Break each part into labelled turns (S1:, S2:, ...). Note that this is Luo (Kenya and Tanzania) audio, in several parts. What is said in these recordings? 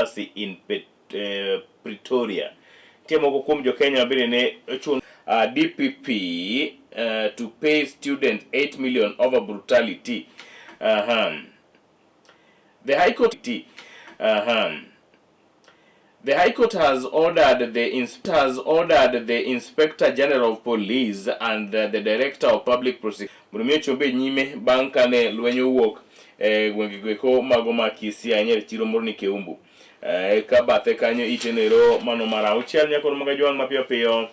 S1: Embassy in Pet, Pretoria. Nitie moko kuom jo Kenya bende ne ochun DPP to pay students 8 million over brutality. The High Court The High Court has ordered the has ordered the Inspector General of Police and the Director of Public Prosecution mondo mi ochombe nyime bang' kane lweny owuok e gwenge goeko mago ma Kisii ahinya e chiro moro ni Keumbu. Ka bathe kanyo itenero mano mar auchiel nyakoro mag ajwang' mapiyo piyo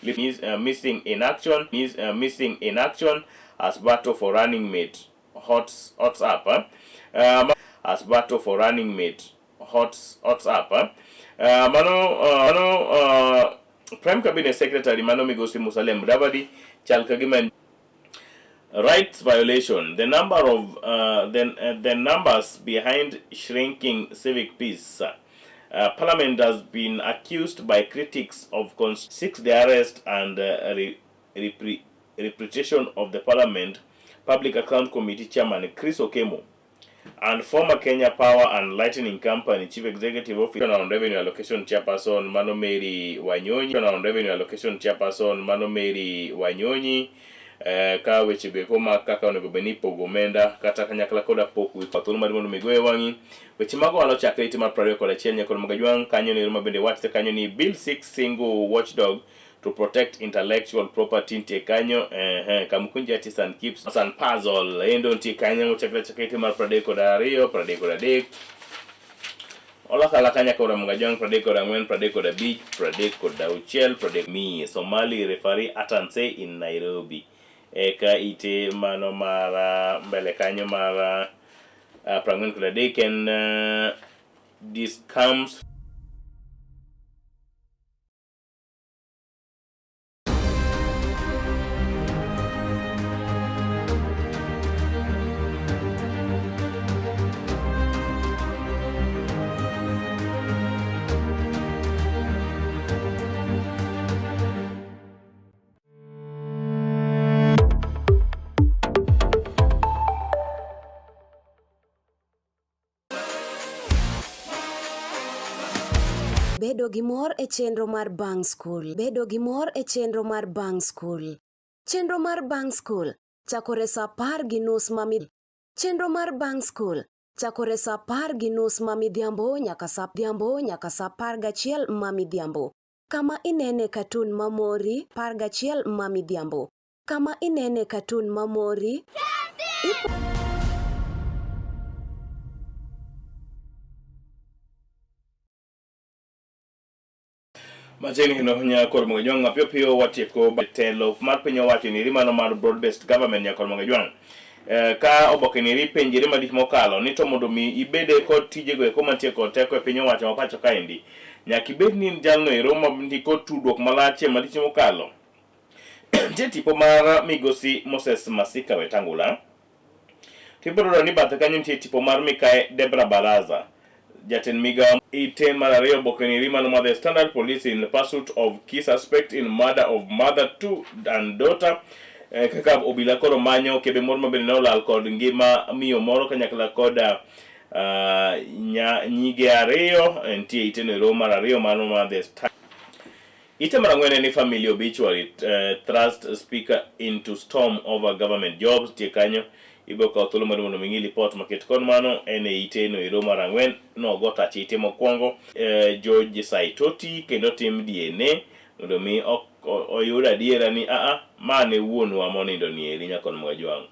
S1: is missing in action is missing in action as battle for running mate hots hots up as battle for running mate hots hots up mano Prime Cabinet Secretary mano migosi Musalia Mudavadi chal ka gima rights violation the number of the numbers behind shrinking civic peace. Parliament has been accused by critics of seeks the arrest and reputation of the Parliament Public Account Committee Chairman Chris Okemo and former Kenya Power and Lightning Company Chief Executive Officer on Revenue Allocation Chairperson Mano Mary Wanyonyi on Revenue Allocation Chairperson Mano Mary Wanyonyi. Ka weche go ma kaka onego bed ni ipogo omenda kata kanyakla koda pok wi thuolo mar mondo mi goye wang'i weche mago walo chakre ite mar 21 nyakoro mag ajwang' kanyo nero ma bende wachre kanyo ni Bill 6 single watchdog to protect intellectual property nitie kanyo. Kamukunji Artisan keeps and puzzle endo nitie kanyo mochakre chakre ite mar 32 33 olaka alaka nyaka ora mga 34 35 36 30 mi Somali referee Atanse in Nairobi. Eka ite mano mar mbele kanyo mar 43 en this comes
S2: Bedo gi mor e chenro mar Bang' Skul. Bedo gi mor e chenro mar Bang' Skul. Chenro mar Bang' Skul chakore sa 10:30 ma Chenro mar Bang' Skul chakore sa 10:30 ma midhiambo nyaka sa dhiambo nyaka sa 11 ma midhiambo. Kama inene katun mamori 11 ma midhiambo. Kama inene katun mamori.
S1: Machiegni kendo nyakor Mugajwang' mapiyo piyo watieko telo mar piny owacho ni mano mar broad based government nyakor Mugajwang'. Ka oboke ni penjere malich mokalo ni to mondo mi ibede kod tijego eko mantie kod teko e piny owacho ma pacho kaendi nyaka ibed ni in jalno ero ma ndiko tudruok malach e malich mokalo. Nitie tipo mar migosi Moses Masika Wetangula. Tipo dwaro ni bathe kanyo nitie tipo mar Mikae Debra Baraza, jatend migawo. Ite mar ariyo oboke ni mano mar The Standard, Police in pursuit of key suspect in murder of mother two and daughter. Kaka obila koro manyo kebe moro mabende ne olal kod ngima miyo moro kanyakla kod nyige ariyo. Nitie ite no ero mar ariyo mano mar The Standard. Ite mar ang'wen en ni family obituary thrust speaker into storm over government jobs. Tie kanyo ibiro kawo thuolo mar mondo mi ing'i lipot maket kod mano en e ite no ero mar ang'wen nogo tach ite mokwongo George Saitoti kendo tim DNA mondo mi oyud adiera ni aa ma ne wuonwa monindo ni eri nyakon Mwajwang'.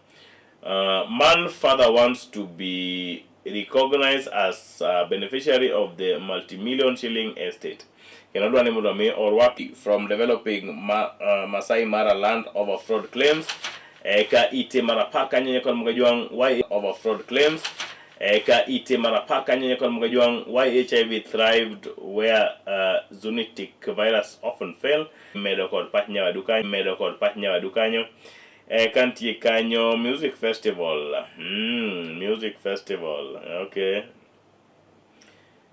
S1: Man father wants to be recognized as a beneficiary of the multi-million shilling estate. Kendo dwa ni mondo mi orwak from developing Masai Mara land over fraud claims. Eka ite mar apar kanyo nyakon Mugajwang' why over fraud claims. Eka ite mar apar kanyo nyakon Mugajwang' why HIV thrived where zoonotic virus often fail. Medo kod pach nyawadu kanyo, medo kod pach nyawadu kanyo. Eka nitie kanyo music festival. Music festival. Okay.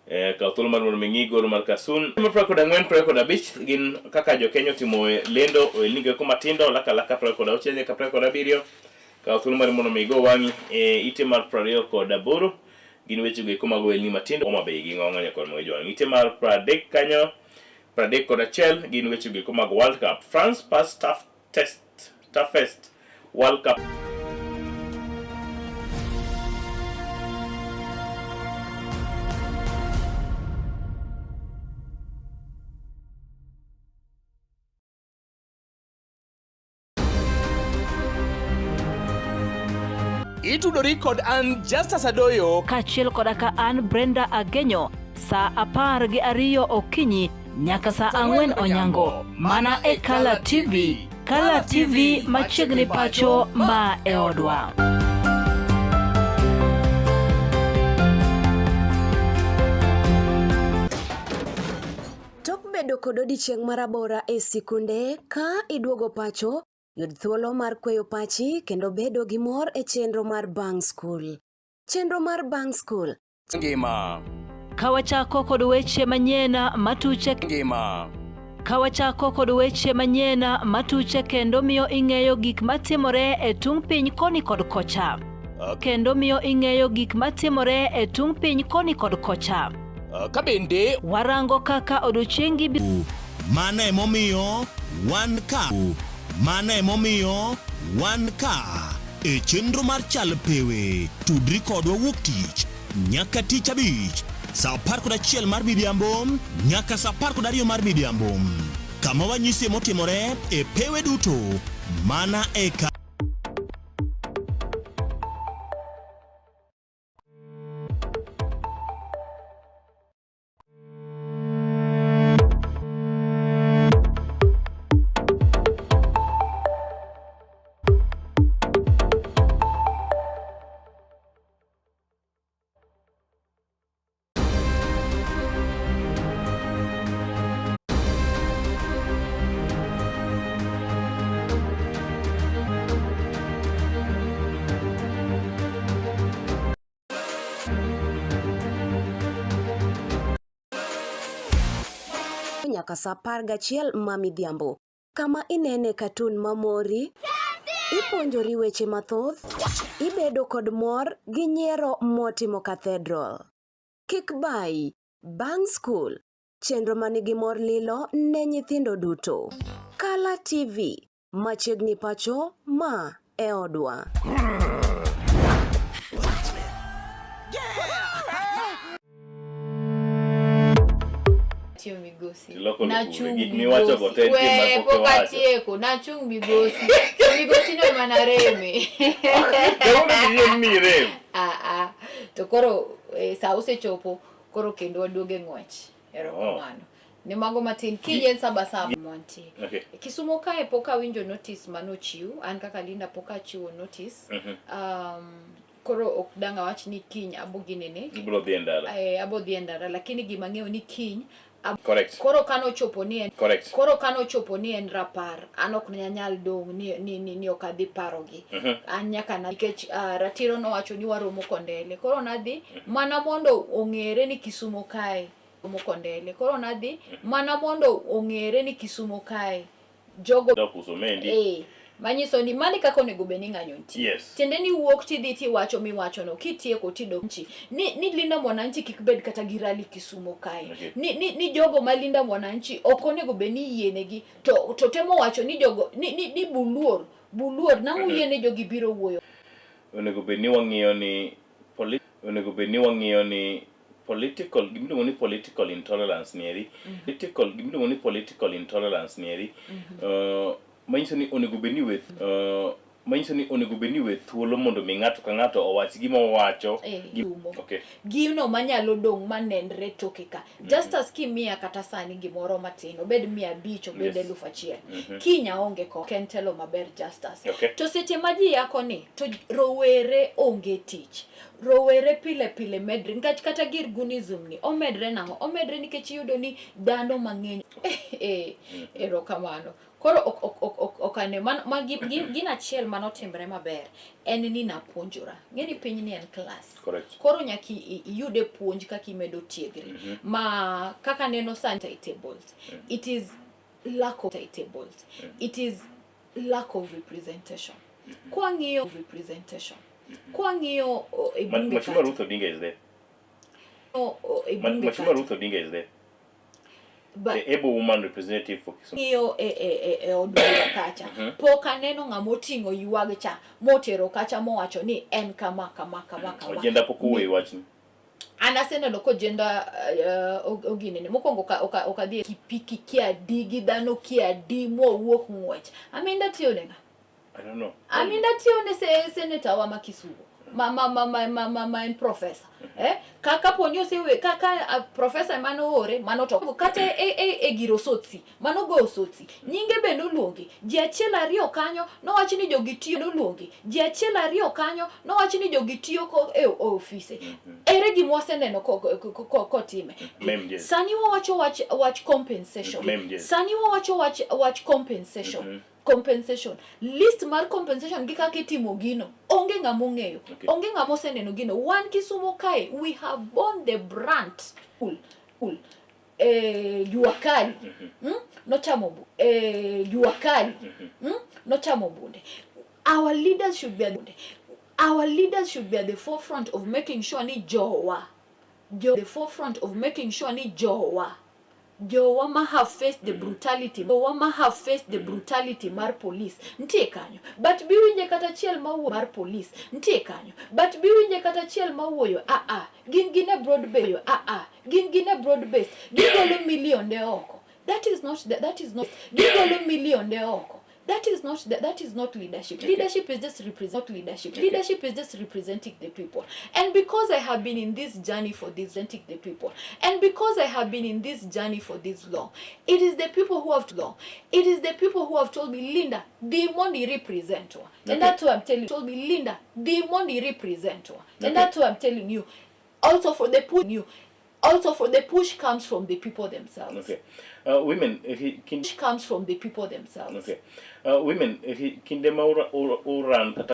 S1: Kaw thuolo mar mondo mi ing'i goro mar Kasun. 44 45 gin kaka jo Kenya otimo lendo ohelni go eko matindo laka laka 26 nyaka 27. Kaw thuolo mar mondo mi igo wang'i e ite mar 28. Gin weche go eko mag ohelni matindo Homa Bay gi ng'ong'o nyakon mag jwang'. Ite mar 30 kanyo 31 gin weche go eko mag World Cup. France pass tough test toughest World Cup.
S3: Itudori kod an Justus Adoyo
S4: kaachiel koda ka an Brenda Agenyo saa 12 okinyi nyaka saa 4 onyango mana e Kala TV. Kala TV machiegni pacho ma e odwa.
S2: Tok bedo kod odiechieng' marabora e sikunde, ka iduogo pacho, yud thuolo mar kweyo pachi kendo bedo gi mor e chenro mar Bang' Skul. Chenro mar Bang' Skul
S3: Ngima.
S4: Ka wachako kod weche manyien matuche
S3: Ngima.
S4: Ka wachako kod weche manyien matuche kendo miyo ing'eyo gik matimore e tung' piny koni kod kocha. Kendo miyo ing'eyo gik matimore e tung' piny koni kod kocha.
S3: Ka bende
S4: warango kaka odiochiengi
S5: Mano emomiyo wan ka. Mano emomiyo wan ka e chenro mar Chal Pewe. Tudri kodwa wuok tich nyaka tich abich saa 11 mar midhiambo nyaka saa 12 mar midhiambo, kama wanyisie motimore e pewe duto mana e ka
S2: nyaka saa 11 ma midhiambo, kama inene katun mamori, ipuonjori weche mathoth, ibedo kod mor gi nyiero motimo cathedral. Kik bayi, bang' skul, chenro manigi mor lilo ne nyithindo duto. Kala TV, machiegni pacho ma e odwa.
S6: Tiyo migosi.
S1: Iloko lukuri.
S6: Nachung'
S1: Gik miwacho go te
S6: migosi.
S1: nitie ma
S6: We,
S1: pok
S6: pok
S1: iwacho.
S6: atieko. Nachung' migosi. To migosi no ema nareme.
S1: Kawuono giyiem ni irem.
S6: Ah, ah. To koro sa osechopo, koro kendo waduogo e ng'wech. Erokamano. Ne mago matin. Kiny en saba saba. Mwantie.
S1: Okay.
S6: Kisumo kae pok awinjo notice manochiw. An kaka Linda pok achiwo notice. Koro ok dang' awach ni kiny abo ginene.
S1: Ibiro dhi e ndara.
S6: Abo dhi e ndara, lakini gima ang'eyo ni kiny
S1: Correct.
S6: Koro kanochopo ni en
S1: Correct.
S6: Koro kanochopo ni en rapar, an ok nanyal dong' ni ok adhi parogi. An nyaka na nikech ratiro nowacho ni waromo Kondele. Koro nadhi mana mondo ong'ere ni Kisumo kae romo Kondele. Koro nadhi mana mondo ong'ere ni Kisumo kae jogo
S1: Dok uso mendi.
S6: Manyiso ni mano e kaka onego bed ni ng'anyo nitie.
S1: Yes.
S6: Tiende ni wuok tidhi tiwacho miwacho no, kitieko tidok nchi. Ni Linda Mwananchi kik bed kata gi rally Kisumo kae.
S1: Okay.
S6: Ni jogo ma Linda Mwananchi ok onego bed ni yienegi to temo wacho ni jogo ni buluor, buluor nang'o yiene jogi biro wuoyo.
S1: Onego bed ni wang'iyo ni onego bed ni wang'iyo ni political, gimiluongo ni political intolerance ni eri. Political, gimiluongo ni political intolerance ni eri. Manyiso ni onego bed ni we manyiso ni onego bed ni we thuolo mondo mi ng'ato ka ng'ato owach gima owacho.
S6: Rumo.
S1: Okay.
S6: Gino manyalo dong' manenre toke ka. Just as kimiya kata sani gimoro matin, obed 500, obed 1000. Kiny aonge ko, ok en telo maber Justus.
S1: Okay.
S6: To seche ma ji yako ni, to rowere onge tich. Rowere pile pile medre, nikech kata gir gunism ni, omedre nang'o? Omedre nikech iyudo ni dhano mang'eny. Erokamano. Koro ok ane, man, ma gin achiel manotimre maber en ni napuonjora. Ng'e ni piny ni en class.
S1: Correct.
S6: Koro nyaka iyude puonj kaka imedo tiegri. Ma kaka neno sani tables. It is lack of tables. It is lack of representation. Kwang'iyo representation. Kwang'iyo, e bunge
S1: Mheshimiwa
S6: kata.
S1: Ruth Odinga is there.
S6: O- o- e bunge
S1: Mheshimiwa
S6: kacha.
S1: Ruth Odinga is there.
S6: But
S1: The able woman representative for Kisumu.
S6: ng'iyo e, e, e, e od bura kacha pok aneno ng'ama oting'o ywag cha motero kacha mowacho ni en kama kama kama kama
S1: Ojenda pok owuoyo e wachni.
S6: An aseneno kojenda uh, oginene mokwongo ok adhi e pikipiki kiadi gi dhano kiadi mowuok ng'wech. Aminda tiyo ne ng'a?
S1: I don't know.
S6: Aminda tiyo ne seneta wa ma Kisumu ma ma ma ma ma, ma, ma en professor. Eh? Ka kapo ni osewe ka ka professor ema noore mano to kata e, e, e gir osotsi mano go osotsi nyinge bende oluongi ji achiel ariyo kanyo nowach ni jogi tiyo noluongi ji achiel ariyo kanyo nowach ni jogi tiyo ko e ofise ere gima waseneno kotime
S1: Mem, yes.
S6: Sani wawacho wach wach compensation.
S1: Mem, yes.
S6: Sani wawacho wach wach compensation. Compensation list mar compensation gi kaka itimo gino onge ng'ama ong'eyo. Onge ng'ama oseneno gino. Wan Kisumo kae we have borne the brunt ul ul jua kali Nochamo jua kali Nochamo bunde. Our leaders should be at, our leaders should be at the forefront of making sure ni jowa jo the forefront of making sure ni jowa jowa ma have faced the brutality, jowa ma have faced the brutality mar police nitie kanyo, but biwinje kata achiel mawuoyo mar police nitie kanyo, but biwinje kata achiel mawuoyo. A a gin gin e broad base, a a gin gin e broad base, gigolo milionde oko. That is not the, that is not gigolo milionde oko. That is not the, that is not leadership. Leadership is just represent leadership. Leadership is just representing the people. And because I have been in this journey for this representing the people, and because I have been in this journey for this long, it is the people who have long it is the people who have told me, "Linda, the money represent." And that's why I'm telling told me, "Linda, the money represent." And that's why I'm telling you also for the push you also for the push comes from the people themselves.
S1: Okay. Women,
S6: Push comes from the people themselves.
S1: Okay. Women, kinde ma uran kata